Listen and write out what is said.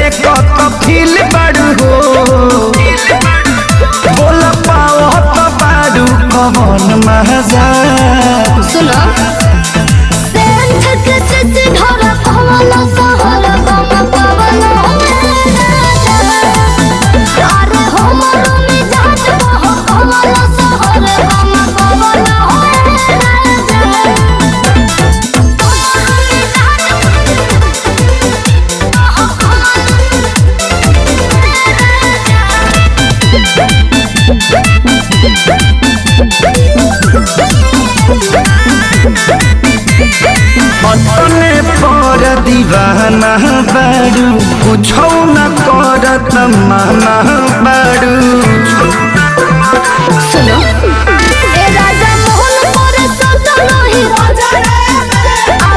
फेंकत feel बाड़ू हो। बोल पाओ तो बाड़ू कौन मजा। सुनो सेंध के से ढोर पवला सहर बम पवला। अरे हमरो मिजाज बह पवला सहर बम पवला। अपने पर दीवाना बाड़ू, कुछो न करत माना बाड़ू। सुनो